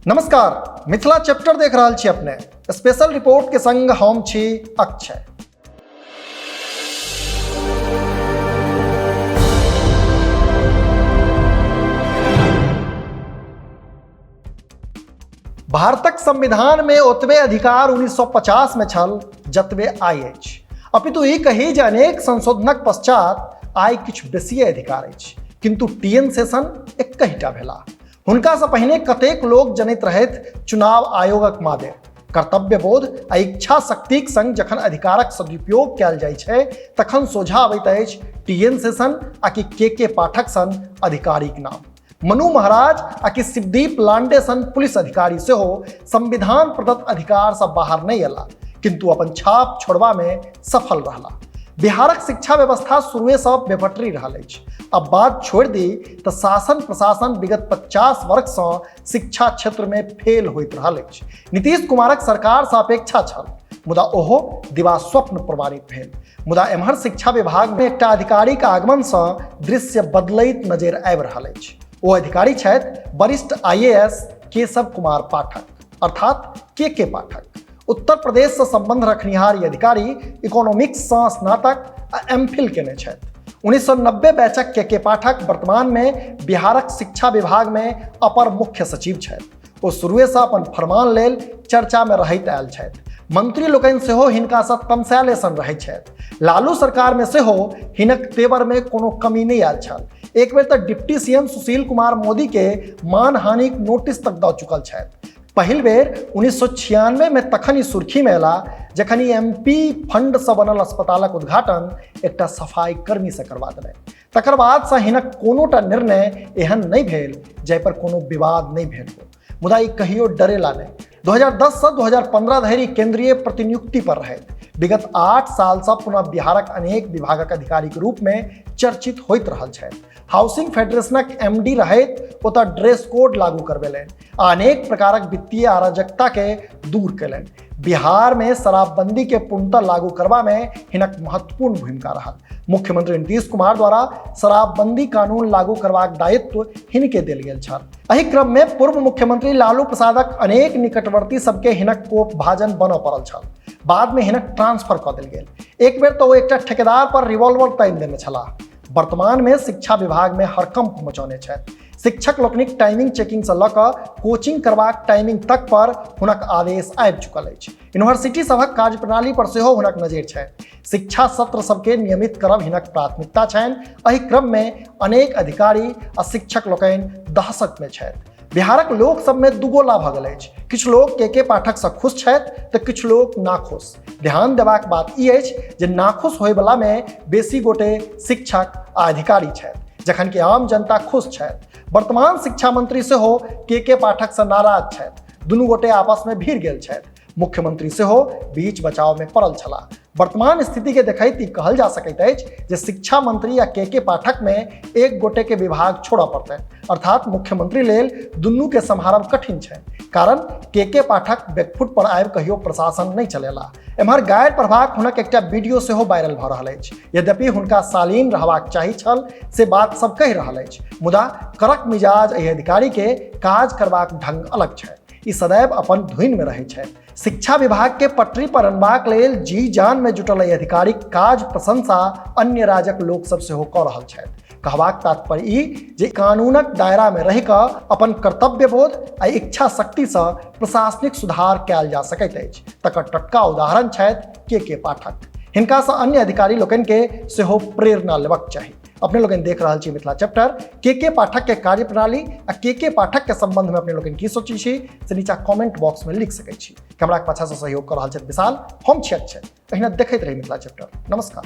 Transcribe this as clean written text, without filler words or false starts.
नमस्कार, मिथिला चैप्टर देख रहल छी अपने। स्पेशल रिपोर्ट के संग हम छी अक्षय। भारतक संविधान में ओतबे अधिकार 1950 में छल जतबे आइ अछि, अपितु ई कही जे अनेक संशोधनक पश्चात आइ किछु बेसिए अधिकार अछि। किंतु टी एन शेषन एकहिटा भेला। हुनकासँ पहिने कतेक लोक जनैत रहथि चुनाव आयोगक मादे। कर्तव्य बोध आ इच्छा शक्तिक संग जखन अधिकारक सदुपयोग कयल जाइ छै तखन सोझा अबैत अछि टी एन शेषन आ कि के पाठक सन अधिकारीक नाम। मनु महाराज आ कि शिवदीप लांडे सन पुलिस अधिकारी सेहो संविधान प्रदत्त अधिकारसँ बाहर नहि अयला, किंतु अपन छाप छोड़बामे सफल रहला। बिहारक शिक्षा व्यवस्था शुरुएसँ बेपटरी रहल अछि। अब बात छोड़ि दी तऽ शासन प्रशासन विगत 50 वर्षसँ शिक्षा क्षेत्रमे फेल होइत रहल अछि। नीतीश कुमारक सरकारसँ अपेक्षा छल, मुदा ओहो दिवा स्वप्न प्रमाणित भेल। मुदा एम्हर शिक्षा विभागमे एकटा अधिकारीक आगमनसँ दृश्य बदलैत नजरि आबि रहल अछि। ओ अधिकारी छथि वरिष्ठ आईएएस केशव कुमार पाठक, अर्थात के पाठक। उत्तर प्रदेशसँ संबंध रखनिहार ई अधिकारी इकोनॉमिक्ससँ स्नातक आ एम फिल केने छथि। 1990 बैचक के पाठक वर्तमानमे बिहारक शिक्षा विभागमे अपर मुख्य सचिव छथि। ओ शुरुएसँ अपन फरमान लेल चर्चामे रहैत आयल छथि। मंत्री लोकनि सेहो हिनकासँ तमसायले सन रहैत छथि। लालू सरकारमे सेहो हिनक तेवरमे कोनो कमी नहि आयल छल। एक बेर तऽ डिप्टी सीएम सुशील कुमार मोदी के मानहानिक नोटिस तक दऽ चुकल छथि। पहिल बेर 1996 में तखन ई सुर्खी में अयला जखन ई एमपी फंड से बनल अस्पतालक उद्घाटन एकटा सफाई कर्मी से करवा देलनि। तकर बाद से हिनक कोनोटा निर्णय एहन नहि भेल जाहि पर कोनो विवाद नहि भेल हो। मुदा ई कहियो डरेला नहि। 2010 से 2015 धरि केंद्रीय प्रतिनियुक्ति पर रहथि। विगत 8 साल से पुनः बिहारक अनेक विभागक अधिकारी के रूप में चर्चित होइत रहल छथि। हाउसिंग फेडरेशनक एमडी रहैत ओतऽ ड्रेस कोड लागू करबेलनि आ अनेक प्रकारक वित्तीय अराजकता के दूर कयलनि। बिहार में शराबबंदी के पूर्णतः लागू करबा में हिनक महत्वपूर्ण भूमिका रहल। मुख्यमंत्री नीतीश कुमार द्वारा शराबबंदी कानून लागू करबाक दायित्व हिनके देल गेल छल। एहि क्रम में पूर्व मुख्यमंत्री लालू प्रसादक अनेक निकटवर्ती सबके हिनक कोप भाजन बनऽ पड़ल छल। बाद में हिनक ट्रांसफर कऽ देल गेल। एक बेर तऽ ओ एकटा ठेकेदार पर रिवॉल्वर तानि देने छलाह। वर्तमान में शिक्षा विभाग में हड़कंप मचौने छथि। शिक्षक लोकनिक टाइमिंग चेकिंग से लऽ कऽ कोचिंग करबाक टाइमिंग तक पर हुनक आदेश आबि चुकल अछि। यूनिवर्सिटी सभक कार्यप्रणाली पर सेहो हुनक नजरि छनि। शिक्षा सत्र सबके नियमित करब हिनक प्राथमिकता छनि। एहि क्रम में अनेक अधिकारी आ शिक्षक लोकनि दहशत में छथि। बिहारक लोक सब में दुगोला भऽ गेल अछि। किछु लोक के पाठक से खुश छथि तऽ किछु लोक नाखुश। ध्यान देबाक बात ई अछि जे नाखुश होयवला में बेसी गोटे शिक्षक आ अधिकारी छथि, जखन कि आम जनता खुश छथि। वर्तमान शिक्षा मंत्री सेहो के पाठक से नाराज छथि। दुनू गोटे आपस में भिड़ गेल छथि। मुख्यमंत्री सेहो बीच बचाव में पड़ल छलाह। वर्तमान स्थिति के देखैत ई कहल जा सकैत अछि जे शिक्षा मंत्री आ के पाठक में एक गोटे के विभाग छोड़ऽ पड़तनि, अर्थात मुख्यमंत्री लेल दुनू के सम्हारब कठिन छै, कारण के पाठक बैकफुट पर आबि कहियो प्रशासन नहि चलेला। एम्हर गारि पढ़बाक हुनक एकटा वीडियो सेहो वायरल भऽ रहल अछि। यद्यपि हुनका शालीन रहबाक चाही छल से बात सब कहि रहल अछि, मुदा कड़क मिजाज एहि अधिकारी के काज करबाक ढंग अलग छै। ई सदैव अपन धुन में रहै छथि। शिक्षा विभाग के पटरी पर अनबाक लेल जी जान में जुटल एहि अधिकारीक काज प्रशंसा अन्य राज्यक लोक सब सेहो कऽ रहल छथि। कहबाक तात्पर्य ई जे कानूनक दायरा में रहि कऽ अपन कर्तव्य बोध आ इच्छा शक्ति सँ प्रशासनिक सुधार कयल जा सकैत अछि। तकर टटका उदाहरण छथि के पाठक। हिनका सँ अन्य अधिकारी लोकनि के सेहो प्रेरणा लेबाक चाही। अपने लोकनि देख रहल छी मिथिला चैप्टर। के पाठक के कार्यप्रणाली आ के पाठक के संबंध में अपने लोकनि की सोचै छी से नीचा कमेंट बॉक्स में लिख सकै छी। कैमरा के पाछा से सहयोग कऽ रहल छथि विशाल, हम छी अक्षय। एहिना देखैत रही मिथिला चैप्टर। नमस्कार।